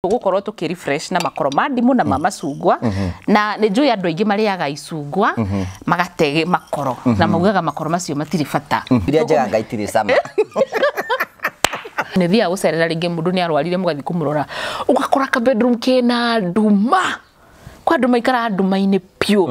Tũgũkorwo tũkĩ refresh na makoro ma ndimũ na ma macungwa, na nĩ njũĩ andũ aingĩ marĩaga icungwa magatege makoro na maugaga makoro macio matirĩ bata. Iria njega ngai itirĩ cama. Nĩ thiaga gũcerera rĩngĩ mũndũ nĩ arwarire, mũgathiĩ kũmũrora, ũgakora ka bedroom kĩna nduma, kwa andũ maikaraga nduma-inĩ piũ,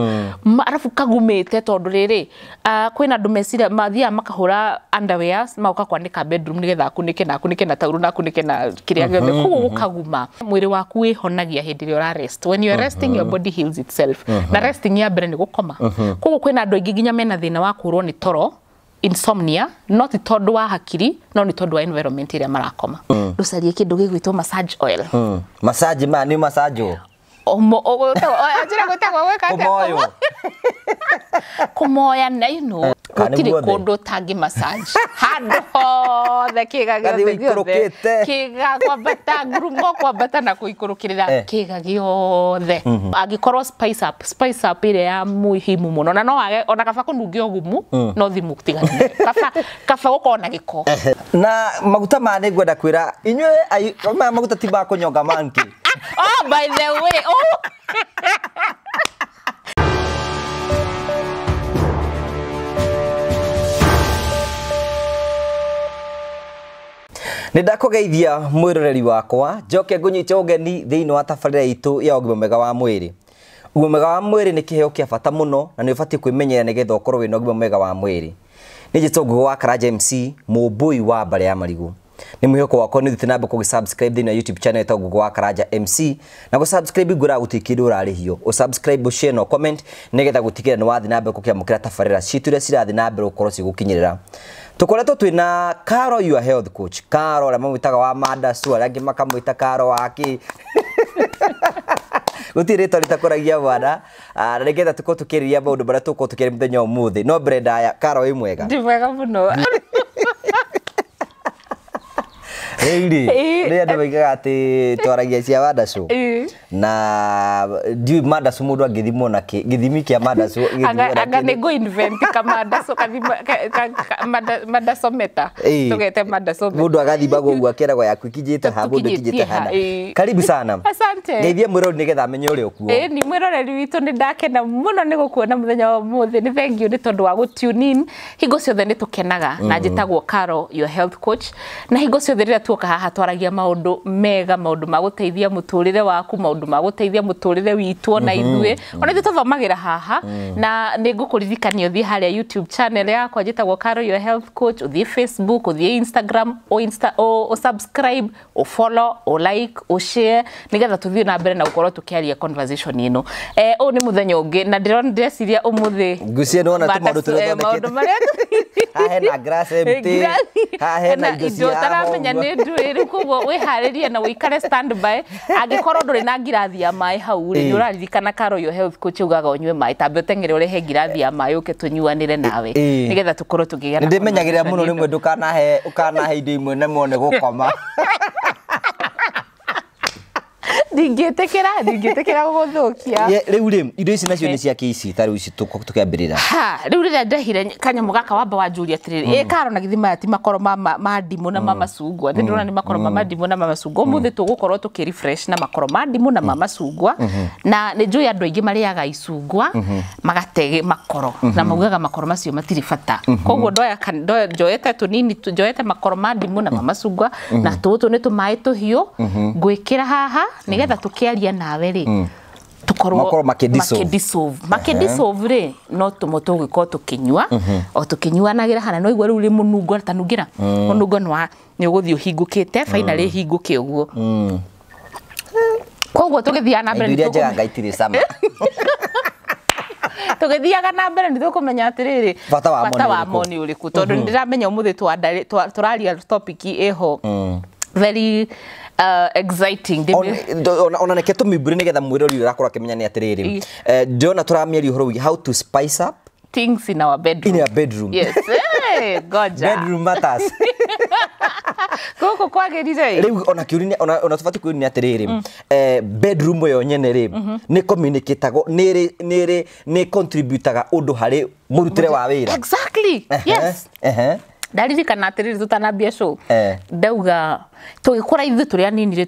arabu kagumĩte tondũ rĩrĩ kwĩna andũ meciria mathiaga makahũra underwears magoka kwanĩka bedroom nĩgetha akunĩke na akunĩke na tauro na akunĩke na kĩrĩa gĩothe, koguo gũkaguma. Mwĩrĩ waku wĩhonagia hĩndĩ ĩrĩa ũra rest. When you are resting, your body heals itself, na resting ya mbere nĩ gũkoma. Koguo kwĩna andũ aingĩ nginya mena thĩna wa kũrwo nĩ toro, insomnia, not tondũ wa hakiri no nĩ tondũ wa environment ĩrĩa marakoma. Ndũcarie kĩndũ gĩgwĩtwo massage oil. Massage ma nĩ massage. Njĩra gwĩtagwo gwĩka atĩa? Kũmoywo. Kũmoya na you Kana nĩ gũtirĩ guothe? Kũndũ ũtangĩ massage, handũ hothe, kĩga Gathiĩ gĩothe gĩothe, ũikũrũkĩte. Kĩga kwambata ngurumo, kwambata na kũikũrũkĩrĩra, kĩga gĩothe. Angĩkorwo spice up, spice up ĩrĩa ya muhimu mũno, na no wage ona kaba kũnungia ũgumu no thimu tiganire, kaba kaba gũkorwo na gĩko. Na maguta ma nĩ ngwenda kwĩra inyuĩ maya maguta ti ma kũnyonga monkey. Oh, by the way, oh. Nĩ ndakũgeithia mwĩroreri wakwa, njoke ngũnyite ũgeni thĩinĩ wa tabarĩra itũ ya ũgima mwega wa mwĩrĩ. Ũgima mwega wa mwĩrĩ nĩ kĩheo kĩa bata mũno na nĩ ũbatiĩ kwĩmenyerera nĩgetha ũkorwo wĩna ũgima mwega wa mwĩrĩ. Nĩ njĩtwo Ngũgĩ wa Karanja MC, mũmbũi wa mbarĩ ya marigũ. Nĩ mwĩhoko wakwa nĩ ũthiĩte na mbere kũgĩ-subscribe thĩinĩ wa YouTube channel ĩtagwo Ngũgĩ wa Karanja MC, na gũ-subscribe ngwĩraga gũtirĩ kĩndũ ũrarĩhio. Ũ-subscribe, share na comment nĩgetha gũtigĩrĩra nĩ wathiĩ na mbere gũkĩamũkĩra tabarĩra citũ iria cirathiĩ na mbere gũkorwo cigũkinyĩrĩra. Tũkoretwo twĩna Caro, your health coach. Caro arĩa mamwĩtaga wa Mandasu, arĩa angĩ makamwĩta Caro wa kĩ. Gũtirĩ rĩtwa rĩtakũragia mwana. Na nĩgetha tũkorwo tũkĩarĩria maũndũ marĩa tũgũkorwo tũkĩaria mũthenya wa ũmũthĩ. No mbere ndaya, Caro, wĩ mwega? Ndi mwega mũno. Rĩu rĩ, nĩ andũ moigaga atĩ twaragia cia Mandasu. Na ndiũĩ Mandasu mũndũ angĩthimwo na kĩ, gĩthimi kĩa Mandasu gĩthimwo Anga na anga kĩ? nĩ ngũ invent kamandaso kathima mandasometa, tũgete mandasometa. Mũndũ agathimagwo ũguo akeragwo yaku ikinyĩte ha, mũndũ Tũkinyĩtie ikinyĩte ha, hana. Karibu sana. Asante. Ngeithie mwĩrori nĩgetha amenye ũrĩa ũkuo. Ĩĩ ni mwĩroreri witũ, nĩ ndakena mũno nĩ gũkuona mũthenya wa ũmũthĩ. Nĩ thank you nĩ tondũ wa gũ tune in. Hingo ciothe nĩ tũkenaga, na njĩtagwo Caro, your health coach, na hingo ciothe rĩrĩa tuoka haha twaragia maũndũ mega, maũndũ ma gũteithia mũtũrĩre waku, maũndũ ma gũteithia mũtũrĩre witũ, ona ithuĩ, ona ithuĩ tũthomagĩra haha. Na nĩ ngũkũririkania ũthiĩ harĩa YouTube channel yakwa njĩtagwo Caro, your health coach, ũthiĩ Facebook, ũthiĩ Instagram, ũ insta, ũ subscribe, ũ follow, ũ like, ũ share, nĩgetha tũthiĩ na mbere na gũkorwo tũkĩaria conversation ĩno. Ũyũ nĩ mũthenya ũngĩ na ndĩrona, ndĩreciria ũmũthĩ Ngwĩciria nĩ wona tũmaũndũ tũrĩa maũndũ thondekete. Marĩa Haha hena glass empty. Haha hena indo indo cia ũtaramenya haha nĩ ndũĩ. Rĩu koguo wĩharĩrie na ũikare stand by. Angĩkorwo ndũrĩ na ngirathi ya maĩ hau rĩ, nĩ ũraririkana Caro, your health coach, ugaga ũnyue maĩ, tambe ũteng'ere ũrehe ngirathi ya maĩ ũke tũnyuanĩre nawe nĩgetha tũkorwo tũkĩgĩa na Nĩ ndĩmenyagĩrĩra mũno conversation rĩmwe ĩno. ndũkanahe ũkanahe indo imwe na mone gũkoma. Ndingĩtĩkĩra gũgũthũkia. Rĩu rĩ, indo ici nacio nĩ cia kĩ ici ta rĩu ici tũkĩambĩrĩra? Ha, rĩu rĩrĩa ndehire kanyamũ gaka, wamba wanjũria atĩrĩrĩ, ĩ Karo, na githĩ maya ti makoro ma ndimũ na ma macungwa? Nĩ ndĩrona nĩ makoro ma ndimũ na ma macungwa. Ũmũthĩ tũgũkorwo tũkĩ refresh na makoro ma ndimũ na ma macungwa, na nĩ njũĩ andũ aingĩ marĩaga icungwa magatege makoro na maugaga makoro macio matirĩ bata. Koguo ndoya njoete tũnini njoete makoro ma ndimũ na ma macungwa, na tũtũ nĩ tũmaĩ tũhiũ ngwĩkĩra haha nĩgetha tũkĩaria nawe rĩ, tũkorwo Makorwo makĩ-dissolve. makĩ-dissolve. Makĩ-dissolve rĩ, no tũmwe tũgũkorwo tũkĩnyua o tũkĩnyuanagĩra hana. No igua rĩu rĩ mũnungo, ta nungĩra mũnungo nĩ wa nĩ ũgũthiĩ ũhingũkĩte, finally hingũke ũguo. Koguo tũgĩthiaga na mbere Indo iria nĩ njega ngai itirĩ cama. Tũgĩthiaga na mbere nĩ tũkũmenya atĩrĩrĩ, Bata wamo bata nĩ wamo ũrĩkũ? Nĩ ũrĩkũ, tondũ nĩ ndĩramenya ũmũthĩ tũraria topic ĩho very exciting. Ona reke tũmimbure nĩgetha mwĩrori ũrakorwo akĩmenya nĩ atĩrĩrĩ, ndĩrona tũramĩaria ũhoro wĩgiĩ how to spice up things in our bedroom. In your bedroom. Yes. Hey, goja. Bedroom matters. Gũkũ kwagĩrire. Rĩu ona kĩũria ona tũbatiĩ kũũria nĩ atĩrĩrĩ, bedroom ĩyo nyene rĩ, nĩ communicatagwo, nĩ rĩ nĩ contributaga ũndũ harĩ mũrutĩre wa wĩra? Exactly. Yes. Ndaririkana atĩrĩrĩ, tũtanambia show, ndauga tũgĩkũra ithuĩ tũrĩ anini rĩ,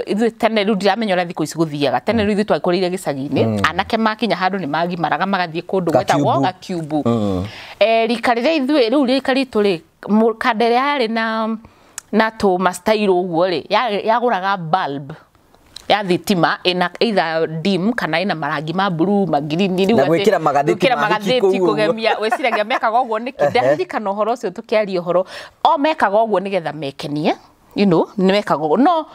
ithuĩ tene, rĩu ndiramenya ũrĩa thikũ ici gũthiaga. Tene rĩu ithuĩ twakũrĩire gĩcagi-inĩ, anake makinya handũ nĩ magimaraga magathiĩ kũndũ gwĩtagwo Gakiumbu. Gakiumbu. Rika rĩrĩa ithuĩ rĩu rika ritũ rĩ, kanda ĩrĩa yarĩ na tũ mastairo ũguo rĩ, yagũraga bulb ya thitima ĩna either dim kana ĩna marangi ma blue, ma green, rĩu Na atĩ- gwĩkĩra magathĩti gwĩkĩra ma hiki magathĩti kũu ũguo. Kũgemia. Wĩciragia mekaga ũguo nĩkĩ? Ndaririkana ũhoro ũcio tũkĩaria ũhoro o mekaga ũguo nĩgetha mekenie, nĩ mekaga ũguo, no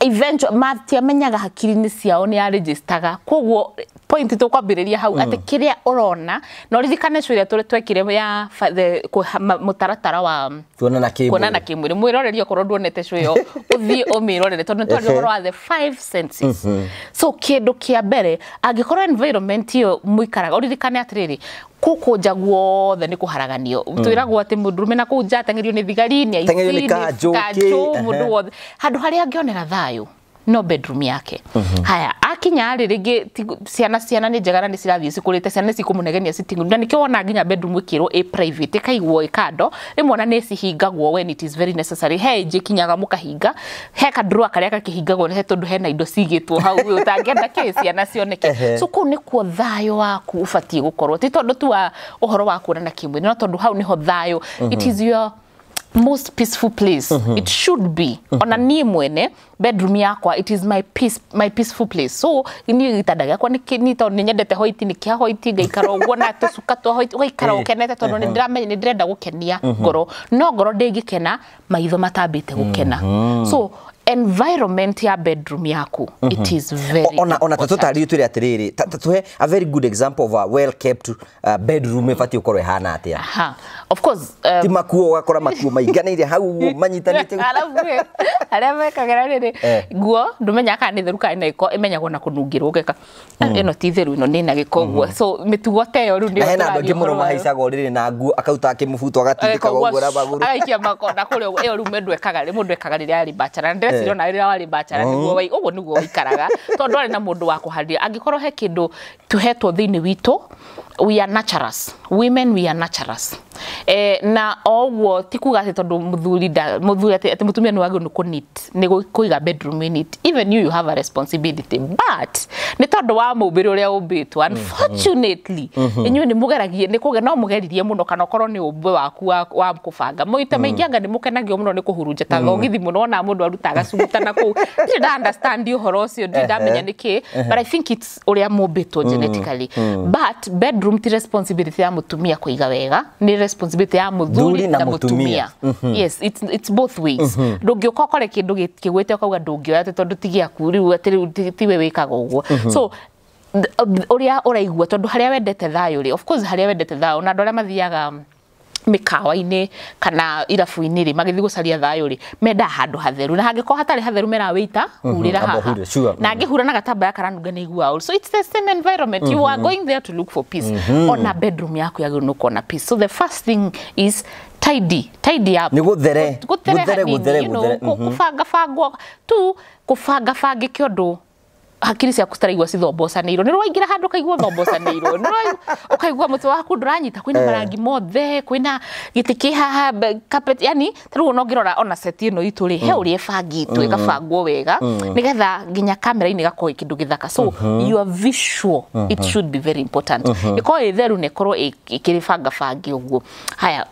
eventually matiamenyaga hakiri-inĩ ciao nĩ yaregistaga. Koguo point tũkwambĩrĩria hau atĩ kĩrĩa ũrona na ũririkane show ĩrĩa twekire ya mũtaratara wa kuonana kĩmwĩrĩ. Kuonana kĩmwĩrĩ. Mwĩroreri, okorwo nduonete show ĩyo, ũthiĩ ũmĩrorere, tondũ nĩ twaria ũhoro wa the five senses. So kĩndũ kĩa mbere, angĩkorwo environment ĩyo mũikaraga, ũririkane atĩrĩrĩ, gũkũ nja guothe nĩ kũharaganio. Twĩragwo atĩ mũndũrũme na kũu nja ateng'erio nĩ thigari, nĩ aici, Ateng'erio nĩ kanjũ, kanjũ, kĩ, mũndũ wothe. Handũ harĩa angĩonera thayũ no bedroom yake. Haya, akinya rĩ, rĩngĩ ciana nĩ njega na nĩ cirathiĩ cikũrĩte, ciana nĩ cikũmũnegenia sitting room, na nĩkĩo wona nginya bedroom ĩkĩrwo ĩ private, ĩkaigwo ĩ kando. Rĩmwe ona nĩ cihingagwo when it is very necessary. He ĩngĩ ĩkinyaga mũkahinga, he ka-drawer karĩa gakĩhingagwo he tondũ hena indo cigĩtwo hau ũtangĩenda kĩ ciana cioneke. So kũu nĩkuo thayũ waku ũbatiĩ gũkorwo, ti tondũ tu wa ũhoro wa kuonana kĩmwĩrĩ, no tondũ hau nĩho thayũ, it is your most peaceful place, it should be. Ona niĩ mwene bedroom yakwa, it is my peace, my peaceful place. So niĩ gĩtanda gĩakwa nĩ tondũ nĩ nyendete white, nĩ kĩa white, ngaikara ũguo na tũcuka twa white, ũgaikara ũkenete tondũ nĩ ndĩramenya nĩ ndĩrenda gũkenia ngoro, no ngoro ndĩngĩkena maitho matambĩte gũkena. So environment ya bedroom yaku, it is very Ona important. tũtarĩrie, twĩre atĩrĩrĩ, tũhe a very good example of a well kept bedroom ĩbatiĩ gũkorwo ĩhana atĩa? Aha. Of course, Ti makuo, ũgakora makuo maiganĩire hau ũguo manyitanĩte. Arabu rĩ, arĩa mekagĩra rĩrĩ, nguo ndũmenyaga kana nĩ theru kana nĩ gĩko, ĩmenyagwo na kũnungĩrwo, ũgeka, "Ah, ĩno ti theru, ĩno nĩ na gĩko," ũguo. So mĩtugo ta ĩyo rĩu Na nĩyo hena andũ tũraria angĩ mũno ũhoro wayo. mahaicaga ũrĩrĩ na nguo, akauta kĩmũbuto, agatindĩka ũguo na magũrũ. Agaikia makona kũrĩa ũguo. Ĩyo rĩu mũndũ ekaga rĩ, mũndũ ekaga rĩrĩa arĩ bachelor, na ndĩreciria ona rĩrĩa warĩ bachelor nĩguo ũguo nĩguo waikaraga, tondũ ndwarĩ na mũndũ wa kũharĩria. Angĩkorwo he kĩndũ tũhetwo thĩinĩ witũ, we are nurturers. Women, we are nurturers. Na o ũguo ti kuga atĩ tondũ mũthuri mũthuri atĩ mũtumia nĩ wagĩrĩirwo nĩ kũ-neat, nĩ kũiga bedroom neat. Even you have a responsibility, but nĩ tondũ wa mũmbĩre ũrĩa ũmbĩtwo, unfortunately, inyuĩ nĩ mũgeragie nĩ kũge no mũgeririe mũno, kana ũkorwo nĩ ũmbe waku wa kũbanga. Maita maingĩ anga nĩ mũkenagio mũno nĩ kũhurunja ta thogithi mũno, wona mũndũ aruta agacuguta na kũu. Ndirĩ nda understand ũhoro ũcio, ndirĩ ndamenya nĩkĩ, but I think it's ũrĩa mũmbĩtwo genetically. But bedroom ti responsibility ya mũtumia kũiga wega, nĩ responsibility ya mũthuri Thuri na na mũtumia. Mũtumia. Yes, it's both ways. Ndũngĩũka ũkore kĩndũ kĩgwĩte ũkauga ndũngĩoya atĩ tondũ ti gĩaku, rĩu atĩ rĩu tiwe wĩkaga ũguo. So ũrĩa ũraigua, tondũ harĩa wendete thayũ rĩ, of course harĩa wendete thayũ, na andũ arĩa mathiaga mĩkawa-inĩ kana irabu-inĩ rĩ, magĩthiĩ gũcaria thayũ rĩ, mendaga handũ hatheru, na hangĩkorwo hatarĩ hatheru merawĩita hurĩra Amba haha. ũhure, sure. Na angĩhura na gatambaya karanunga nĩ aiguaga ũru. So it's the same environment. You are going there to look for peace. Ona bedroom yaku yagĩrĩirwo nĩ gũkorwo na peace. So the first thing is tidy, tidy up. Nĩ gũthere. Gũthere Gũthere, hanini, gũthere, gũthere. Kũbangabangwo tu, kũbangabangĩke ũndũ hakiri ciaku citaraigua cithombocanĩirwo. Nĩ waingĩra handũ ũkaigua thombocanĩirwo, ũkaigua mũtwe waku ndũranyita, kwĩna marangi mothe, kwĩna gĩtĩ kĩ haha, carpet, yani ta rĩu ona ũngĩrora ona set ĩno itũ rĩ, he ũrĩa ĩbangĩtwo, ĩgabangwo wega nĩgetha nginya kamera-inĩ ĩgakorwo ĩ kĩndũ gĩthaka. So your visual, it should be very important, ĩkorwo ĩ theru na ĩkorwo ĩkĩrĩ bangabange ũguo. Haya,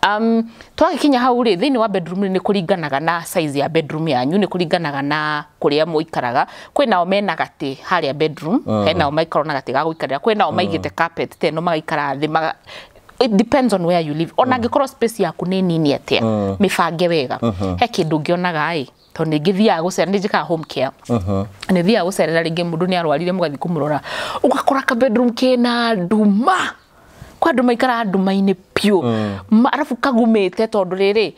twagĩkinya hau rĩ, thĩinĩ wa bedroom rĩ, nĩ kũringanaga na size ya bedroom yanyu, nĩ kũringanaga na kũrĩa mũikaraga. Kwĩ nao mena gatĩ harĩa bedroom, he nao maikorwo na gatĩ ga gũikarĩra, kwĩ nao maigĩte carpet ta ĩno magaikara thĩ it depends on where you live. Ona angĩkorwo space yaku nĩ nini atĩa, mĩbange wega. He kĩndũ ngĩonaga ĩ, tondũ nĩ ngĩthiaga gũcera, nĩ njĩkaga home care, nĩ thiaga gũcerera rĩngĩ mũndũ nĩ arwarire, mũgathiĩ kũmũrora, ũgakora ka bedroom kĩna nduma. Kwa andũ maikaraga nduma-inĩ biũ. Arabu kagumĩte, tondũ rĩrĩ,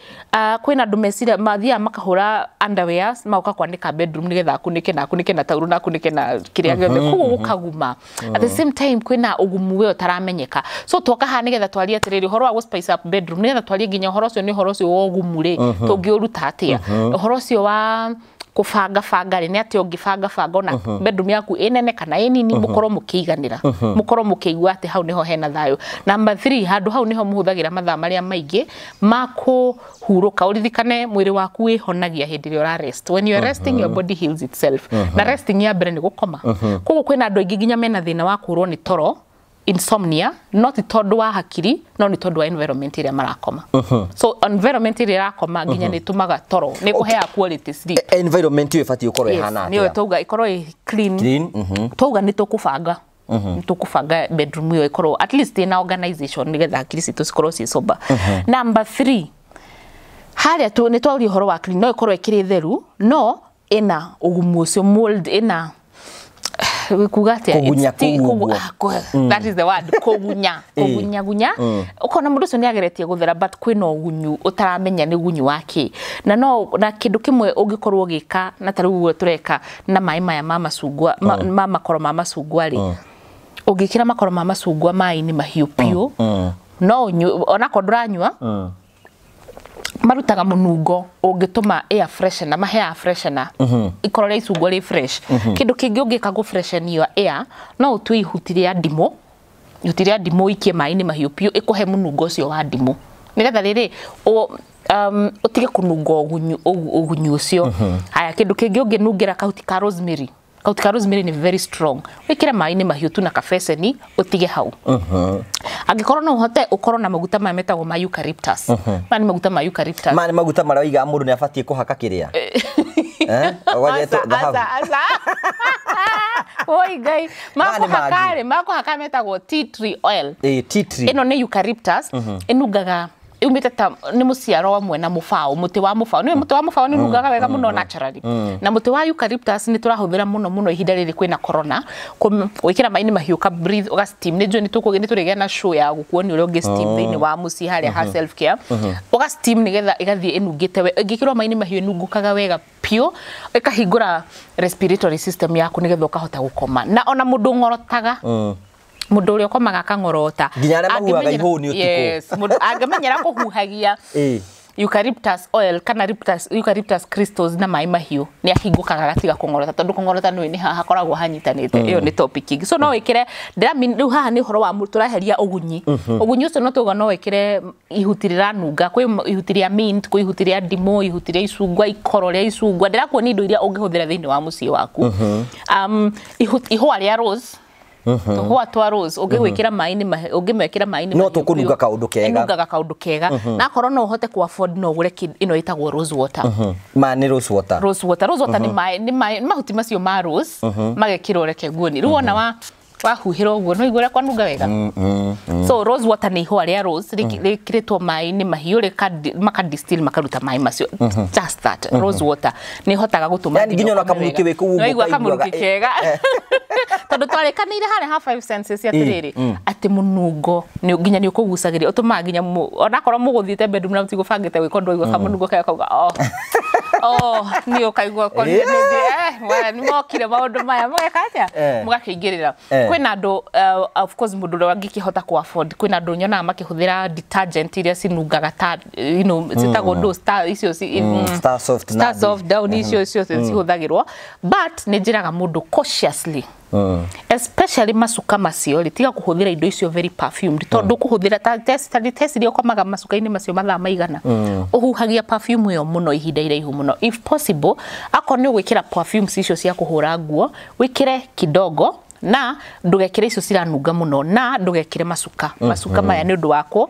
kwĩna andũ meciria mathiaga makahũra underwears, magoka kwanĩka bedroom nĩgetha akunĩke na akunĩke na tauro na akunĩke na kĩrĩa gĩothe, koguo gũkaguma. At the same time kwĩna ũgumu we ũtaramenyeka. So twoka haha nĩgetha twarie atĩrĩrĩ, ũhoro wa gũ spice up bedroom, nĩgetha twarie nginya ũhoro ũcio, nĩ ũhoro ũcio wa ũgumu rĩ, tũngĩũruta atĩa, ũhoro ũcio wa Kũbanga banga rĩ, nĩ atĩ ũngĩbanga banga ona bedroom yaku ĩ nene kana ĩ nini, mũkorwo mũkĩiganĩra, mũkorwo mũkĩigua atĩ hau nĩho hena thayũ. Number 3, handũ hau nĩho mũhũthagĩra mathaa marĩa maingĩ ma kũhurũka. Ũririkane mwĩrĩ waku wĩhonagia hĩndĩ ĩrĩa ũra rest. When you are resting, your body heals itself. Na resting ya mbere nĩ gũkoma. Koguo kwĩna andũ aingĩ nginya mena thĩna wa kũrwo nĩ toro, insomnia, not tondũ wa hakiri, no nĩ tondũ wa environment ĩrĩa marakoma. So environment ĩrĩa ĩrakoma nginya nĩ ĩtũmaga toro, nĩ kũheaga quality sleep. Environment ĩyo ĩbatiĩ gũkorwo ĩhana Nĩyo atĩa? Twauga ĩkorwo ĩ clean. Clean. Twauga nĩ tũkũbanga, nĩ tũkũbanga bedroom ĩyo ĩkorwo at least ĩna organization, nĩgetha hakiri citũ cikorwo ciĩ sober. Number 3, harĩa tu nĩ twaria ũhoro wa clean, no ĩkorwo ĩkĩrĩ theru, no ĩna ũgumu ũcio, mold, ĩna kuga atĩa? Kũgunya It's still- kũu ũguo. Ah, that is the word, kũgunya, kũgunya gunya. Ũkona mũndũ ũcio nĩ ageretie gũthera, but kwĩna ũgunyu ũtaramenya nĩ ũgunyu wa kĩ. Na no na kĩndũ kĩmwe ũngĩkorwo ũgĩka, na ta rĩu ũguo tũreka na maĩ maya ma macungwa, ma makoro ma macungwa rĩ, ũngĩkĩra makoro ma macungwa maĩ-inĩ mahiũ piũ, no ũnyue, onakorwo ndũranyua, marutaga mũnungo ũngĩtũma air freshener, maheaga freshener, ikoro rĩa icungwa rĩ fresh. Kĩndũ kĩngĩ ũngĩka gũ freshen your air, no ũtue ihuti rĩa ndimũ, ihuti rĩa ndimũ ũikie maĩ-inĩ mahiũ piũ, ĩkũhe mũnungo ũcio wa ndimũ, nĩgetha rĩrĩ ũtige kũnunga ũgunyu, ũgunyu ũcio. Haya, kĩndũ kĩngĩ ũngĩnungĩra, kahuti ka rosemary. Kahuti ka rosemary nĩ very strong. Wĩkĩre maĩ-inĩ mahiũ tu na kabeceni, ũtige hau. Angĩkorwo no ũhote, ũkorwo na maguta maya metagwo ma eucalyptus. Maya nĩ maguta ma eucalyptus. Maya nĩ maguta marĩa waigaga mũndũ nĩ abatiĩ kũhaka kĩrĩa? Eh? Ũgagetwo Aca, thahabu. aca, aca. Oi Ngai, Maya nĩ makũhaka mangĩ. rĩ, makũhaka metagwo tea tree oil. Ĩ, tea tree. Ĩno nĩ eucalyptus, ĩnungaga yumĩte ta nĩ mũciaro ũmwe na mũbaũ, mũtĩ wa mũbaũ. Nĩ mũtĩ wa mũbaũ nĩ ũnungaga wega mũno naturally. Na mũtĩ wa eucalyptus nĩ tũrahũthĩra mũno mũno ihinda rĩrĩ kwĩna corona, gwĩkĩra maĩ-inĩ mahiũ, ka breathe, ũga steam. Nĩ njũĩ nĩ tũrĩgĩa na show ya gũkuonia ũrĩa ũngĩ steam thĩinĩ wa mũciĩ harĩa ha self care. Ũga steam nĩgetha ĩgathiĩ ĩnungĩte we, ĩngĩkĩrwo maĩ-inĩ mahiũ ĩnungũkaga wega piũ, ĩkahingũra respiratory system yaku nĩgetha ũkahota gũkoma. Na ona mũndũ ng'orotaga, mũndũ ũrĩa ũkomaga akang'orota, Nginya arĩa mahuhaga ihũni ũtukũ. Yes, mũndũ angĩmenyera kũhuhagia eucalyptus oil kana eucalyptus crystals na maĩ mahiũ, nĩ ahingũkaga agatiga kũng'orota, tondũ kũng'orota nĩ haha hakoragwo hanyitanĩte. Ĩyo nĩ topic ĩngĩ. So no wĩkĩre, ndĩramean rĩu haha nĩ ũhoro wa tũreheria ũgunyi. Ũgunyi ũcio no tuga no wĩkĩre ihuti rĩranunga, kwĩ ihuti rĩa mint, kwĩ ihuti rĩa ndimũ, ihuti rĩa icungwa, ikoro rĩa icungwa. Ndĩrakuonia indo iria ũngĩhũthĩra thĩinĩ wa mũciĩ waku. Ihũa rĩa rose, tũhũa twa rose ũngĩgwĩkĩra maĩ-inĩ, ũngĩmekĩra maĩ-inĩ No mahiũ tũkũnunga piũ, kaũndũ kega. ĩnungaga kaũndũ kega. Na akorwo no ũhote ku afford, no ũgũre ĩno ĩtagwo rose water. Maya nĩ rose water. Rose water, rose water nĩ maĩ, nĩ maĩ, nĩ mahuti macio ma rose magekĩrwo. Reke nguoni rĩu wona wa wahuhĩra ũguo, no igue ũrĩa kwanunga wega. So rose water nĩ ihũa rĩa rose rĩkĩrĩtwo maĩ-inĩ mahiũ, maka distill, makaruta maĩ macio. Just that rose water nĩ ĩhotaga gũtũma Yani nginya ona kamũrukĩ wĩ kũu ũguo no igua ũkaiguaga, kamũrukĩ kega, tondũ twarĩkanĩire harĩa ha five senses atĩrĩrĩ, atĩ mũnungo nĩ nginya nĩ ũkũgucagĩria, ũtũmaga nginya onakorwo mũgũthiĩte bedroom na mũtigũbangĩte gwĩka ũndũ, waigua kamũnungo kega kauga, oh oh, nĩ ũkaigua ko nĩ mokire maũndũ maya, mũgeka atĩa? Mũgakĩingĩrĩra. Kwĩna andũ, of course mũndũ ũrĩa angĩkĩhota ku afford, kwĩna andũ nyonaga makĩhũthĩra detergent iria cinungaga ta citagwo ndũ, star icio Star Soft Star na Soft, Down, icio ciothe cihũthagĩrwo, but nĩ njĩraga mũndũ cautiously, especially macuka macio rĩ, tiga kũhũthĩra indo icio very perfumed, tondũ kũhũthĩra ta test, ta test iria ũkomaga macuka-inĩ macio mathaa maigana, ũhuhagia perfume ĩyo mũno ihinda iraihu mũno. If possible, akorwo nĩ ũgwĩkĩra perfumes icio cia kũhũra nguo, wĩkĩre kidogo, na ndũgekĩre icio ciranunga mũno, na ndũgekĩre macuka, macuka maya, nĩ ũndũ wako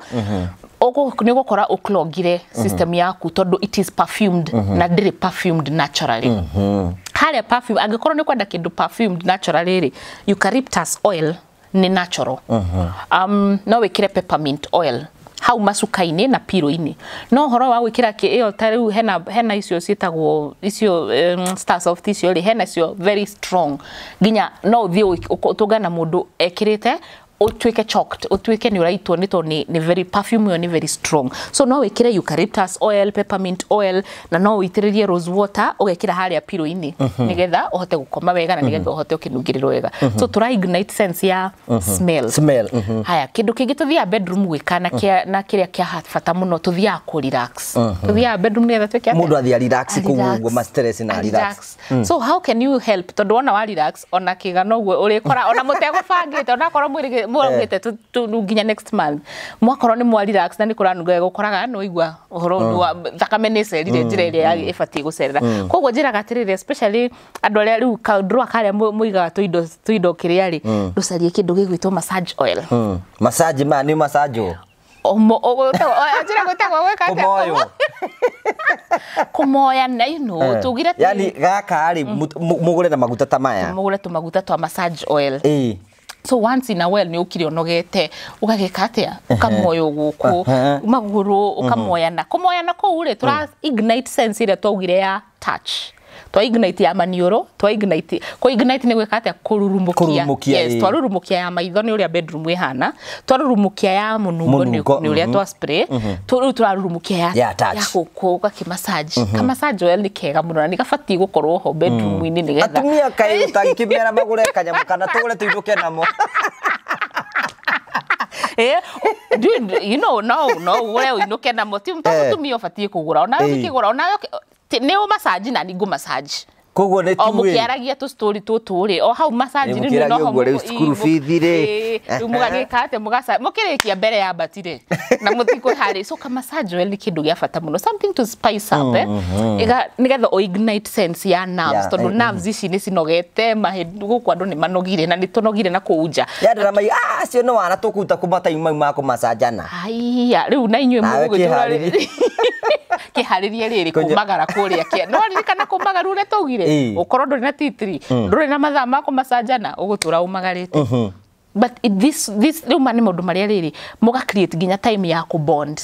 nĩ ũgũkora ũclogire system yaku, tondũ it is perfumed na ndĩrĩ perfumed naturally. Harĩa perfume, angĩkorwo nĩ kwenda kĩndũ perfumed naturally rĩ, eucalyptus oil nĩ natural. No wĩkĩre peppermint oil hau macuka-inĩ na pillow-inĩ. No ũhoro wa gwĩkĩra ĩyo ta rĩu hena icio ciĩtagwo icio, Star Soft icio rĩ, hena icio very strong, nginya no ũthiĩ ũtũngane na mũndũ ekĩrĩte Ũtuĩke choked, ũtuĩke nĩ ũraitwo nĩ tondũ nĩ very perfume ĩyo nĩ very strong. So no wĩkĩre eucalyptus oil, peppermint oil, na no ũitĩrĩrie rose water, ũgekĩra harĩa pillow-inĩ nĩgetha ũhote gũkoma wega na nĩgetha ũhote ũkĩnungĩrĩrwo wega. So tũra ignite sense ya smell. Smell. Haya, kĩndũ kĩngĩ tũthiaga bedroom gwĩka na na kĩrĩa kĩa bata mũno, tũthiaga kũ relax. Tũthiaga bedroom nĩgetha twĩke atĩa? Mũndũ athiĩ relax kũu Relax. ũguo ma stress na relax. So how can you help? Tondũ wona wa relax, ona kĩga noguo ũrĩkora ona mũtegũbangĩte, onakorwo mwĩrĩgĩte nginya next month, mwakorwo nĩ mwa relax na nĩ kũranunga wega, ũkoraga nĩ waigua ũhoro wa thakame nĩ ĩcerire njĩra ĩrĩa ĩbatiĩ gũcerera. Koguo njĩraga atĩrĩrĩ, especially andũ arĩa rĩu kadrawer karĩa mũigaga tũindo kĩrĩa rĩ, ndũcarie kĩndũ gĩgwĩtwo massage oil. Massage ma nĩ massage. Njĩra gwĩtagwo gwĩka atĩa? Kũmoywo. Kũmoya na tugire atĩrĩrĩ, Yani gaka rĩ, mũgũre na maguta ta maya. Mũgũre tũmaguta twa massage oil. So once in a while nĩ ũkire ũnogete, ũgagĩka atĩa? Ũkamoywo gũkũ magũrũ, ũkamoyana. Kũmoyana kũu rĩ, tũra ignite sense ĩrĩa twaugire ya touch, twa ignite ya maniũrũ, twa ignite, kũ ignite nĩ gwĩka atĩa? Kũrurumũkia. Kũrurumũkia, Yes. Twarurumũkia ya maitho nĩ ũrĩa bedroom ĩhana, twarurumũkia ya mũnungo Mũnungo, nĩ ũrĩa twa spray, rĩu tũrarurumũkia ya Ya touch. ya gũkũ, ũgakĩ massage. Ka massage oil nĩ kega mũno na nĩ gabatiĩ gũkorwo ho bedroom-inĩ nĩgetha Atumia kaĩ ũtangĩkĩmera magũre kanyamũ kana tũgũre tũinũke namo? Dude, no ũgũre ũinũke namo, ti to mũtumia ũbatiĩ kũgũra, onawe ũngĩkĩgũra, onawe nĩ ũ massage na nĩ ngũ massage. Koguo nĩ O tuĩ. mũkĩaragia tũ story tũtũ rĩ, o hau massage Ĩ, rĩu mũkĩaragia noho. ũguo rĩu school fees rĩ. Rĩu mũgagĩka atĩa? Mũkĩrĩkia mbere ya mbati rĩ, na mũtikwĩharĩ. So ka massage oil nĩ kĩndũ gĩa bata mũno, something to spice up, nĩgetha ũ ignite sense ya nerves, tondũ nerves ici nĩ cinogete mahĩndĩ gũkũ, andũ nĩ manogire na nĩ tũnogire na kũu nja. Yandora mai acio nĩ wana tũkũruta kuma time mau ma kũmacanjana. Haiya, rĩu na inyuĩ Nawe mũgũgĩtũra kĩharĩrie. Kĩharĩrie rĩrĩ kũmagara kũrĩa kĩa no ririkana kũmagaru ũrĩa twaugire. Ũkorwo ndũrĩ na titiri, ndũrĩ na mathaa ma kũmacanjana, ũgũtũra ũmagarĩte. But this rĩu ma nĩ maũndũ marĩa rĩrĩ mũga create nginya time ya kũ bond,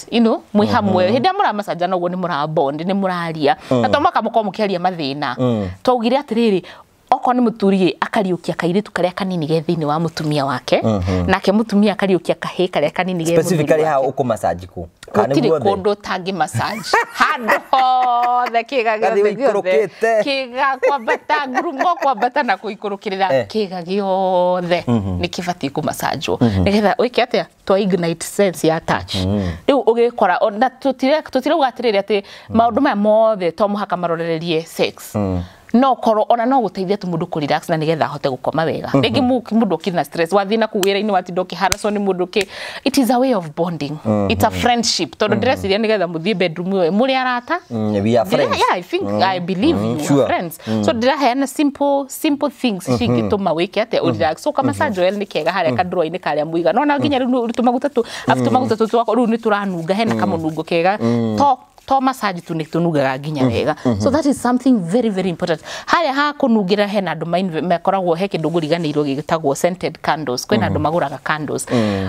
mwĩ hamwe. Hĩndĩ ĩrĩa mũramacanjana ũguo nĩ mũra bond, nĩ mũraria, na to mũhaka mũkorwo mũkĩaria mathĩna. Twaugire atĩrĩrĩ, okorwo nĩ mũthuri ĩ, akariũkia kairĩtu karĩa kanini ge thĩinĩ wa mũtumia wake, nake mũtumia akariũkia kahĩĩ karĩa kanini ge mũthuri Specifically wake. how ũkũmassage kũ? Kana nĩ Gũtirĩ guothe? kũndũ ũtangĩ massage, handũ hothe, kĩga Gathiĩ gĩothe gĩothe. ũikũrũkĩte. Kĩga kwambata ngurumo, kwambata na kũikũrũkĩrĩra. Kĩga gĩothe nĩ kĩbatiĩ kũmassagwo nĩgetha wĩke atĩa? Twa ignite sense ya touch. Rĩu ũgĩkora na tũtirauga atĩrĩrĩ atĩ maũndũ maya mothe to mũhaka marorererie sex. No korwo ona no gũteithia tu mũndũ kũ relax na nĩgetha ahote gũkoma wega. Rĩngĩ mũndũ ũkĩrĩ na stress, wathiĩ na kũu wĩra-inĩ, watinda ũkĩharacwo nĩ mũndũ ũkĩ, it is a way of bonding, it's a friendship, tondũ ndĩreciria nĩgetha mũthiĩ bedroom ĩyo mũrĩ arata. We are friends. Yeah, I think I believe you are friends. So ndĩraheana simple simple things cingĩtũma wĩke atĩa? Ũ relax. So kamassage oil nĩ kega harĩa kadrawer-inĩ karĩa mũiga. No na nginya rĩu tũmaguta tu, afu tũmaguta tũ twakwa rĩu nĩ tũranunga, hena kamũnungo kega, to massage tu nĩ tũnungaga nginya wega. So that is something very very important. Harĩa ha kũnungĩra, hena andũ makoragwo he kĩndũ ngũriganĩirwo gĩtagwo scented candles. Kwĩna andũ magũraga candles,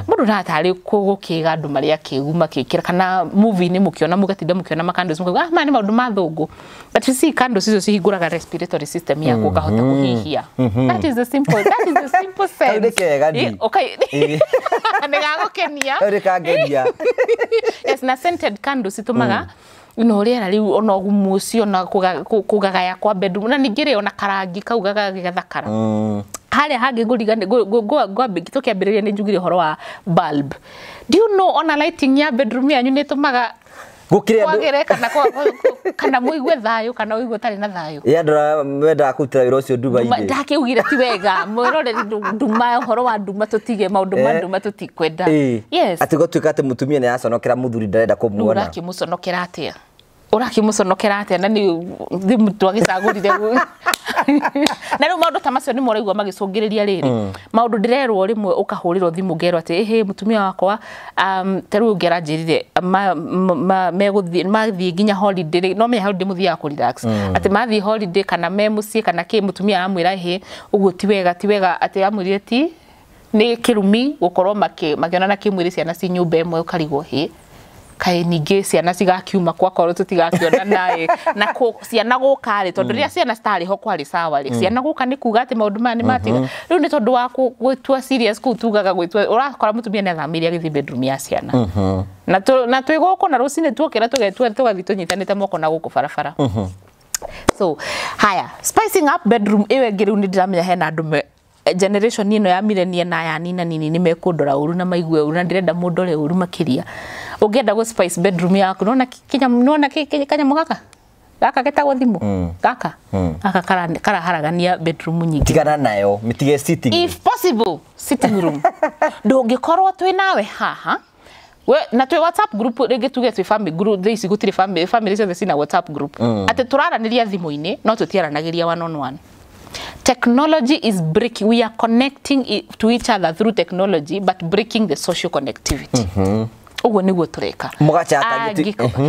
mũndũ ndatarĩ gũkĩga andũ marĩa akĩgu makĩkĩra kana movie-inĩ, mũkĩona mũgatinda mũkĩona ma candles, mũkauga, "Ah, maya nĩ maũndũ ma thũngũ." But you see, candles icio cihingũraga respiratory system yaku, ũkahota kũhihia. That is the simple sense. Kau nĩ kega ndi. Nĩ gagũkenia. Kau nĩ kangenia. Yes, na scented candles itumaga rĩera rĩu ona ũgumu ũcio na kũgagaya kwa bedroom, na ningĩ rĩ, ona karangi kau gagathakara. Harĩa hangĩ ngũririkana tũkĩambĩrĩria nĩ njugire ũhoro wa bulb. Do you know ona lighting ya bedroom yanyu nĩ ĩtũmaga Gũkĩrĩ andũ kwagĩre kana kana mũigue thayũ kana ũigue ũtarĩ na thayũ? Ĩ, andũ arĩa mendaga kũrutĩra wĩra ũcio nduma-inĩ. Ndakiugire ti wega mwĩroreri nduma, ũhoro wa nduma tũtige, maũndũ ma nduma tũtikwenda. Yes. Atĩ gũtuĩka atĩ mũtumia nĩ araconokera mũthuri, ndarenda Rĩu kũmuona. ũrakĩmũconokera atĩa? Ũrakĩmũconokera atĩa na nĩ thimũ twagĩcagũrire? Na rĩu maũndũ ta macio nĩ moraigua magĩcũngĩrĩria rĩrĩ maũndũ ndĩrerwo. Rĩmwe ũkahũrĩrwo thimũ ngerwo atĩ ĩhĩ, mũtumia wakwa, ta rĩu ũngĩ aranjĩrire megũthiĩ mathiĩ nginya holiday rĩ, no menya holiday mũthiaga kũ relax, atĩ mathiĩ holiday kana me mũciĩ kana kĩ, mũtumia aramwĩra, "Ĩhĩ, ũguo ti wega, ti wega." Atĩ amwĩrire ti nĩ kĩrumi gũkorwo makĩonana kĩmwĩrĩ ciana ci nyũmba ĩmwe. Ũkarigwo, hĩ. Kaĩ ningĩ ciana cigakiuma kwakorwo tũtigakĩona naĩ na ciana gũka rĩ, tondũ rĩrĩa ciana citarĩ ho kwarĩ sawa rĩ, ciana gũka nĩ kuga atĩ maũndũ maya nĩ matiga. Rĩu nĩ tondũ wa gwĩtua serious kũu tugaga gwĩtua, ũrakora mũtumia nĩ athamĩire agĩthiĩ bedroom ya ciana na twĩ gũkũ na rũcinĩ tuokĩra tũgetua tũgathiĩ tũnyitanĩte moko na gũkũ barabara. So haya, spicing up bedroom ĩyo ĩngĩ rĩu nĩ ndĩramenya hena andũ generation ĩno ya millennial na ya nina nini nĩ mekũndora ũru na maigue ũru, na ndĩrenda mũndore ũru makĩria. Ũngĩenda gũ spice bedroom yaku, nona nona kanyamũ gaka gaka getagwo thimũ gaka gaka karaharagania bedroom nyingĩ. Tigana nayo, mĩtige sitting room. If possible, sitting room. Ndũngĩkorwo twĩ nawe haha we na twĩ WhatsApp group rĩngĩ tuge twĩ family group, thaa ici gũtirĩ family, family ciothe cina WhatsApp group, atĩ tũraranĩria thimũ-inĩ no tũtiaranagĩria one on one. Technology is breaking, we are connecting to each other through technology but breaking the social connectivity. Ũguo nĩguo tũreka. Mũgachata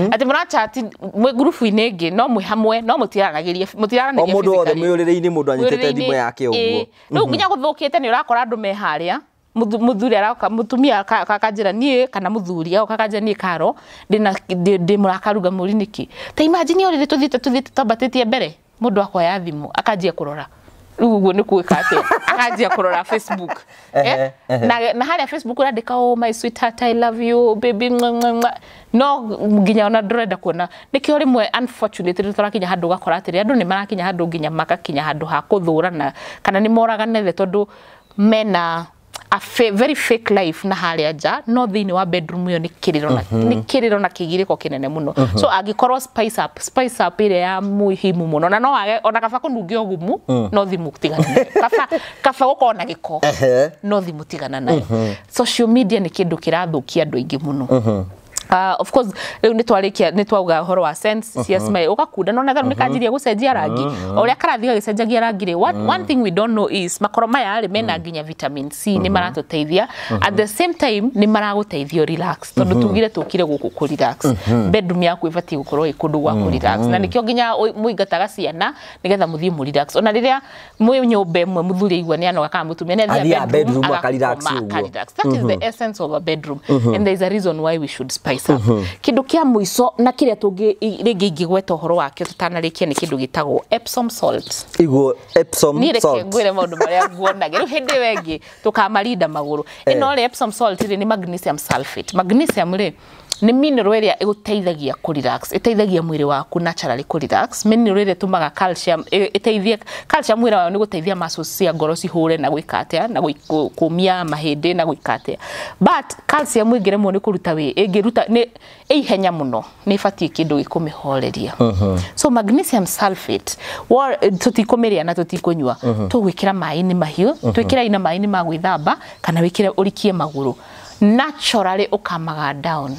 atĩ mũrachati mwĩ ngurubu-inĩ ĩngĩ no mwĩ hamwe no mũtiaranagĩria, mũtiaranagĩria o mũndũ wothe mwĩ ũrĩrĩ-inĩ, mũndũ anyitĩte thimũ yake ũguo. Rĩu nginya gũthũkĩte nĩ ũrakora andũ me harĩa, mũthuri aroka, mũtumia akanjĩra niĩ kana mũthuri agoka akanjĩra niĩ Karo ndĩna ndĩ mũrakaruga mũri nĩkĩ. Ta imagine ũrĩrĩ tũthiĩte twambatĩtie mbere, mũndũ akoya thimũ akanjia kũrora. Rĩu ũguo nĩ gwĩka atĩa? Akanjia kũrora Facebook. Na harĩa Facebook ũrandĩka, oh my sweetheart, I love you baby, no nginya ona ndũrenda kuona. Nĩkĩo rĩmwe unfortunately tũrakinya handũ ũgakora atĩrĩ andũ nĩ marakinya handũ nginya magakinya handũ ha kũthũrana kana nĩ moragane thĩ tondũ mena a very fake life na harĩa nja, no thĩinĩ wa bedroom ĩyo nĩ kĩrĩro na nĩ kĩrĩro na kĩgirĩko kĩnene mũno. So angĩkorwo spice up ĩrĩa ya muhimu mũno, na no wage ona kaba kũnungia ũgumu no thimũ tigana nayo, kaba gũkorwo na gĩko no thimũ tigana nayo. Social media nĩ kĩndũ kĩrathũkia andũ aingĩ mũno. Of course rĩu nĩ twarĩkia nĩ twauga ũhoro wa sense cia smell, ũgakunda no natharu nĩ kanjirie gũcenjia rangi o ũrĩa karathiĩ gagĩcenjagia rangi rĩ. One thing we don't know is makoro maya rĩ mena nginya vitamin C, nĩ maratũteithia at the same time nĩ maragũteithia relax, tondũ tugire tũkire gũkũ kũ relax. Bedroom yaku ĩbatiĩ gũkorwo ĩ kũndũ gwa kũ relax, na nĩkĩo nginya mũingataga ciana nĩgetha mũthiĩ mũ relax. Ona rĩrĩa mwĩ nyũmba ĩmwe mũthuri aigua nĩ anoga kana mũtumia nĩ athiaga bedroom akarelax ũguo. That is the essence of a bedroom and there is a reason why we should spice up. Kĩndũ kĩa mũico na kĩrĩa tũngĩ rĩngĩ ingĩgweta ũhoro wakĩo tũtanarĩkia nĩ kĩndũ gĩtagwo Epsom salt. Iguo Epsom Niĩ reke salt. ngwĩre maũndũ marĩa nguonaga rĩu hĩndĩ ĩyo ĩngĩ tũkamarinda magũrũ. Ĩno rĩ Epsom salt rĩ nĩ magnesium sulfate. Magnesium rĩ nĩ mineral ĩrĩa ĩgũteithagia kũ relax, ĩteithagia mwĩrĩ waku naturally kũ relax. Mineral ĩrĩa ĩtũmaga calcium ĩteithie calcium wĩra wayo nĩ gũteithia muscles cia ngoro cihũre na gwĩka atĩa na kũmia mahĩndĩ na gwĩka atĩa. But calcium ĩngĩremwo nĩ kũruta wĩ ĩngĩruta nĩ ihenya mũno, nĩ ĩbatiĩ kĩndũ gĩkũmĩhoreria. So magnesium sulfate tũtikũmĩrĩa na tũtikũnyua, tũgwĩkĩra maĩ-inĩ mahiũ, twĩkĩra ina maĩ-inĩ ma gwĩthamba kana wĩkĩre ũrikie magũrũ, naturally ũkamaga down.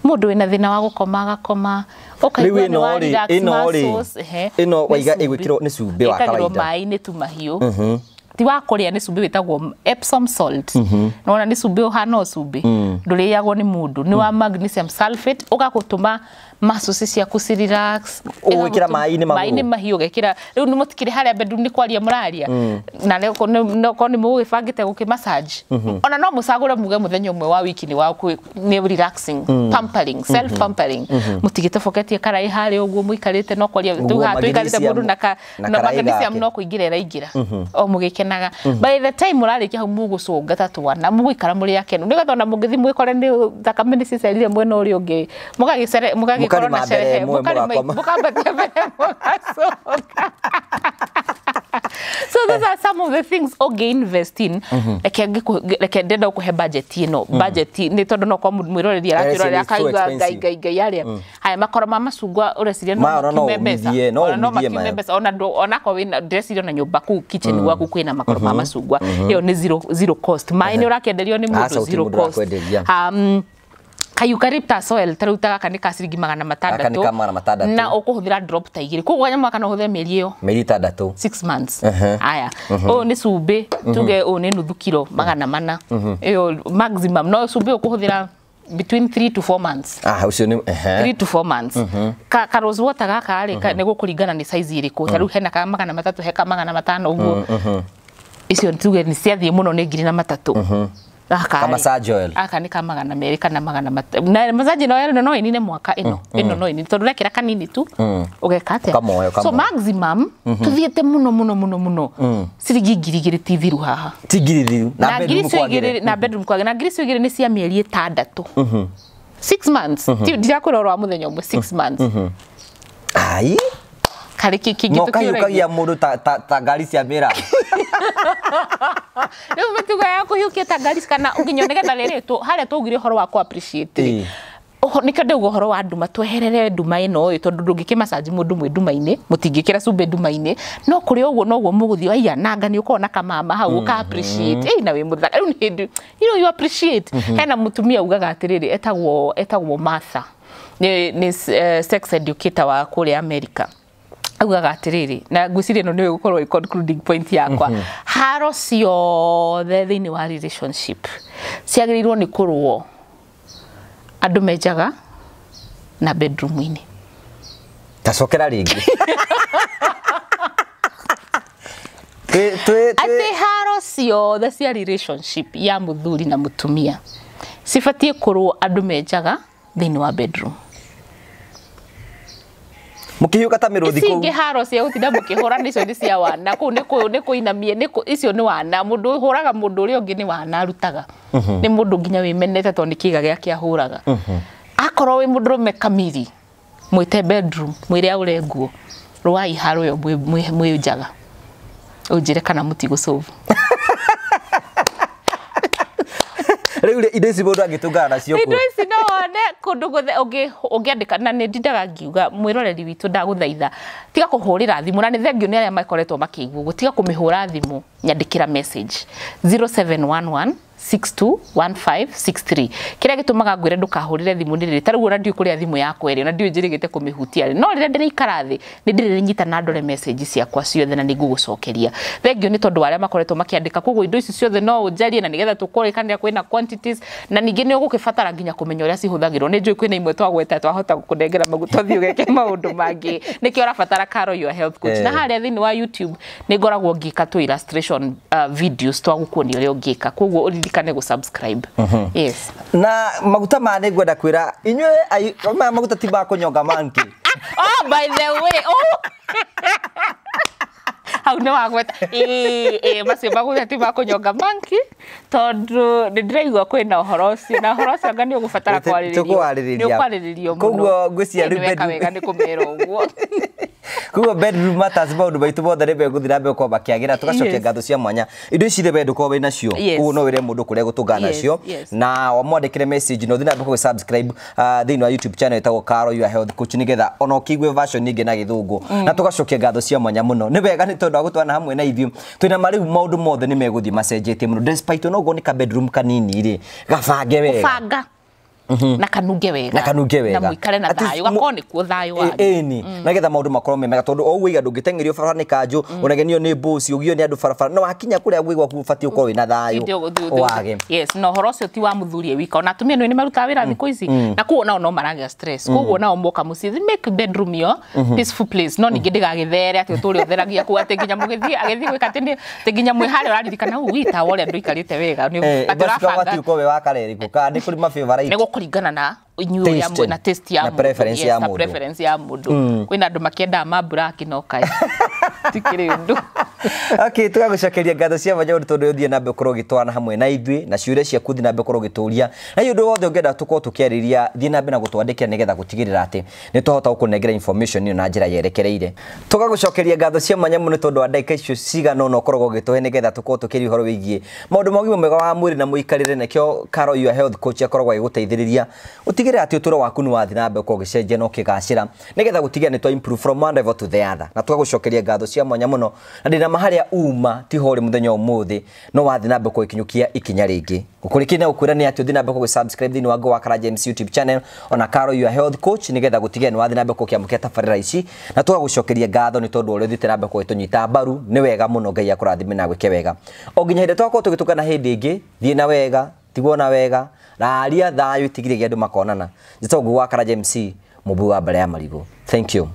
Mũndũ wĩna thĩna wa gũkoma agakoma, ũkaigua nĩ wa relax muscles. Ĩno waiga ĩgwĩkĩrwo nĩ cumbĩ wa kawaida, ĩkagĩrwo maĩ-inĩ tu mahiũ, ti wa kũrĩa, nĩ cumbĩ wĩtagwo Epsom salt. Nĩwona nĩ cumbĩ ũhana o cumbĩ, ndũrĩagwo nĩ mũndũ, nĩ wa magnesium sulfate, ũgagũtũma muscles ciaku ci relax. Ũgwĩkĩra maĩ-inĩ magũrũ, maĩ-inĩ mahiũ ũgekĩra. Rĩu nĩ mũtikĩrĩ harĩa bedroom nĩ kwaria mũraria, na okorwo nĩ mũgũgĩbangĩte gũkĩ massage, ona no mũcagũre muge mũthenya ũmwe wa wiki nĩ wa nĩ relaxing, pampering, self pampering. Mũtigĩtoboketie karaĩ harĩa ũguo mũikarĩte no kwaria tũikarĩte mũndũ na magnesium no kũingĩra ĩraingĩra o mũgĩkenaga. By the time mũrarĩkia hau mũgũcũnga ta twana, mũgũikara mũrĩ akenu, nĩgetha ona mũngĩthiĩ mwĩkore nĩ thakame nĩ cicerire mwena ũrĩa ũngĩ, mũgagĩkorwo na sherehe, mũkambatia mbere mũgacoka. So those are some of the things ũngĩ invest in. Reke ndenda gũkũhe budget ĩno, budget nĩ tondũ no kwa mwĩroreri arakĩrora akaigua ngai ngai ngai arĩa haya makoro ma macungwa ũreciria no makiume mbeca, ona no makiume mbeca, ona onakorwo wĩna ndĩreciria ona nyũmba kũu kitchen gwaku kwĩna makoro ma macungwa, ĩyo nĩ zero cost. Maĩ nĩ ũrakĩenderio nĩ mũndũ zero cost. Ka eucalyptus oil ta rĩu ta gaka nĩ ka ciringi 600 na ũkũhũthĩra drop ta igĩrĩ, koguo kanyamũ gaka no ũhũthĩre mĩeri ĩyo mĩeri 6 6 months. Aya ũyũ nĩ cumbĩ, tuge ũyũ nĩ nuthu kiro 400, ĩyo maximum, no cumbĩ ũkũhũthĩra between 3 to 4 months. Ũcio nĩ 3 to 4 months. Ka rose water gaka rĩ nĩ gũkũringana nĩ size ĩrĩkũ, ta rĩu hena ka 300 he ka 500 ũguo, icio tuge nĩ ciathiĩ mũno nĩ 3,000. Gaka Ka massage oil. Aka nĩ ka 200 kana 300. Na massage oil no ĩnine mwaka ĩno. Ĩno no ĩnine tondũ ũrekĩra kanini tu ũgeka atĩa. Kamoyo, So kamoyo. maximum tuthiĩte mũno mũno mũno mũno ciringi 2,000 ti thiru haha. Ti ngiri thiru. Na ngiri icio igĩrĩ na bedroom kwagĩrĩre, na ngiri icio igĩrĩ nĩ cia mĩeri 6. 6 months. Ti ndirakwĩra ũhoro wa mũthenya ũmwe, 6 months. Ai. Karĩ kĩ kĩngĩ No tũkĩũragia. kahiũkagia mũndũ ta ngari cia mĩraa. Rĩu mĩtugo ya kũhiũkia ta ngari kana nginya nĩgetha rĩrĩ harĩa twaugire ũhoro wa kũ appreciate rĩ. Nĩkĩo ndauga ũhoro wa nduma, tweherere nduma ĩno ĩ, tondũ ndũngĩkĩ massage mũndũ mwĩ nduma-inĩ, mũtingĩkĩra cumbĩ nduma-inĩ, no kũrĩ ũguo noguo mũgũthiĩ, aiya nanga nĩ ũkoragwo na kamama hau ũka appreciate, ĩ na wĩ mũthaka. Rĩu nĩ hĩndĩ, you know, you appreciate. Hena mũtumia ugaga atĩrĩrĩ, etagwo Martha, nĩ sex educator wa kũrĩa America. Augaga atĩrĩrĩ, na ngwĩciria ĩno nĩyo ĩgũkorwo ĩ concluding point yakwa, haro ciothe thĩinĩ wa relationship ciagĩrĩirwo nĩ kũrũo andũ menjaga na bedroom-inĩ. Tacokera rĩngĩ. Atĩ haro ciothe cia relationship ya mũthuri na mũtumia cibatiĩ kũrũo andũ menjaga thĩinĩ wa bedroom. Mũkĩhiũka ta mĩrũthi Ici kũu. ingĩ haro cia gũtinda mũkĩhũrana icio nĩ cia wana, kũu nĩ kũinamia, icio nĩ wana, mũndũ ũhũraga mũndũ ũrĩa ũngĩ nĩ wana arutaga. Nĩ mũndũ nginya wĩmenete tondũ nĩ kĩĩga gĩake ahũraga. Akorwo wĩ mũndũrũme kamiri, mwĩte bedroom, mwĩre aũre nguo, rũai haro ĩyo mwĩ njaga. Ũnjĩre kana mũtigũsolve. Rĩu indo ici mũndũ angĩtũngana nacio kũ? Indo ici no wone kũndũ guothe ũngĩandĩka, na nĩ ndindaga ngiuga mwĩroreri witũ ndagũthaitha tiga kũhũrĩra thimũ, na nĩ thengio nĩ arĩa makoretwo makĩigua ũguo, tiga kũmĩhũra thimũ, nyandĩkĩra message 0711 621563. Kĩrĩa gĩtũmaga ngwĩre ndũkahũrĩre thimũ nĩ rĩrĩ, ta rĩu ona ndiũĩ kũrĩa thimũ yakwa ĩrĩ, ona ndiũĩ njĩrĩgĩte kũmĩhutia rĩ, no rĩrĩa ndĩraikara thĩ nĩ ndĩrĩnyita na ndore message ciakwa ciothe na nĩ ngũgũcokeria. Thengio nĩ tondũ wa arĩa makoretwo makĩandĩka, koguo indo ici ciothe no ũnjarie na nĩgetha tũkũrĩkanĩra kwĩna quantities, na ningĩ nĩ ũgũkĩbatara nginya kũmenya ũrĩa cihũthagĩrwo. Nĩ njũĩ kwĩna imwe twagweta twahota gũkũnengera maguta ũthiĩ ũgeke maũndũ mangĩ, nĩkĩo ũrabatara Caro your health coach. Na harĩa thĩinĩ wa YouTube nĩ ngoragwo ngĩka tũ illustration videos twa gũkuonia ũrĩa ũngĩka, koguo ũririkane gũ subscribe. Yes. Na maguta ma nĩ ngwenda kwĩra inyuĩ maya maguta ti ma kũnyonga monkey. Oh, by the way, oh. Hau nĩ wagweta. Ĩĩ, macio maguta ti ma kũnyonga monkey, tondũ nĩ ndĩraigua kwĩna ũhoro ũcio, na ũhoro ũcio anga nĩ ũgũbatara kwarĩrĩrio. Tũkwarĩrĩria. Nĩ ũkwarĩrĩrio mũno. Koguo ngwĩciria Nĩ weka wega nĩ kũmera ũguo. Koguo bedroom matters maũndũ maitũ mothe nĩ megũthiĩ na mbere gũkorwo makĩagĩra, tũgacokia ngatho cia mwanya. Indo ici rĩ wee ndũkorwo wĩ nacio, koguo no wĩre mũndũ kũrĩa gũtũngana nacio, na wamwandĩkĩre message na ũthiĩ na mbere kũgĩ subscribe thĩinĩ wa YouTube channel ĩtagwo Caro your health coach, nĩgetha ona ũkĩigue version ĩngĩ na gĩthũngũ. Na tũgacokia ngatho cia mwanya mũno. Nĩ wega nĩ tondũ wa gũtwana hamwe na ithuĩ. Twĩna ma rĩu maũndũ mothe nĩ megũthiĩ macenjetie mũno, despite onokorwo nĩ ka bedroom kanini rĩ, gabange wega. Banga. Na kanunge wega. Na kanunge wega. Na mũikare na thayũ, gakorwo nĩkuo thayũ wanyu. Ĩni, nĩgetha maũndũ makorwo me mega, tondũ o ũguo iga ndũngĩteng'erio barabara nĩ kanjũ, ũnegenio nĩ mbũci, ũgio nĩ andũ barabara, no wakinya kũrĩa gwĩ gwaku ũbatiĩ ũkorwo wĩna thayũ wage. Yes, na ũhoro ũcio ti wa mũthuri e wika, ona atumia nĩ marutaga wĩra thikũ ici, na koguo nao no maragĩa stress, koguo nao moka mũciĩ, make bedroom yo peaceful place, no ningĩ ndĩgagĩthere atĩ ũtũre ũtheragia kũu, atĩ nginya mũgĩthiĩ agĩthiĩ gwĩka atĩ atĩ nginya mwĩ harĩa ũraririkana hau itawa ũrĩa ndũikarĩte wega, nĩ atĩ ũrabanga ũbatiĩ ũkorwo wĩ wa karerĩkũ, kana nĩ kũrĩ ma favorite? Nĩ gũkũringana na inyuĩ ũrĩa Taste. na taste ya Na mũndũ. preference ya Yes, na mũndũ. preference ya mũndũ. Kwĩna andũ makĩendaga ma black no kaĩ tikĩrĩ ũndũ. Okay, tũgagũcokeria ngatho cia mwanya mũno tondũ ũthiĩ na mbere gũkorwo ũgĩtwarana hamwe na ithuĩ, na ciũria ciaku thiĩ na mbere gũkorwo ũgĩtũria, na ũndũ wothe ũngĩenda tũkorwo tũkĩarĩria thiĩ na mbere na gũtwandĩkĩra nĩgetha gũtigĩrĩra atĩ nĩ twahota gũkũnengera information ĩyo na njĩra yerekereire. Tũgagũcokeria ngatho cia mwanya mũno tondũ wa ndagĩka icio cigana ũna ũkoragwo ũgĩtũhe nĩgetha tũkorwo tũkĩaria ũhoro wĩgiĩ maũndũ ma ũgima mwega wa mwĩrĩ na mũikarĩre, nĩkĩo Caro your health coach akoragwo agĩgũteithĩrĩria gũtigĩrĩra atĩ ũtũũro waku nĩ wathiĩ na mbere gũkorwo ũgĩcenjia na ũkĩgacĩra, nĩgetha gũtigĩrĩra nĩ twa improve from one level to the other. Na tũgagũcokeria ngatho cia mwanya mũno, na ndĩna ma harĩa uma tiho ũrĩ mũthenya ũmũthĩ, no wathiĩ na mbere gũkinyũkia ikinya rĩngĩ. Gũkũrĩkia na gũkwĩra nĩ atĩ ũthiĩ na mbere gũgĩ subscribe thĩinĩ wa Go wa Karanja MC YouTube channel ona Caro your health coach, nĩgetha gũtigĩrĩra nĩ wathiĩ na mbere gũkĩamũkĩra tabarĩra ici, na tũgagũcokeria ngatho nĩ tondũ ũrĩa ũthiĩte na mbere gũgĩtũnyita mbaru. Nĩ wega mũno, Ngai akũrathime na gwĩke wega. O nginya hĩndĩ twakorwo tũgĩtũngana hĩndĩ ĩngĩ, thiĩ na wega, tigwo na wega, raria thayũ itigire andũ makonana. Njĩtagwo Ngũgĩ wa Karanja MC, mũmbi wa mbere ya marigũ. Thank you.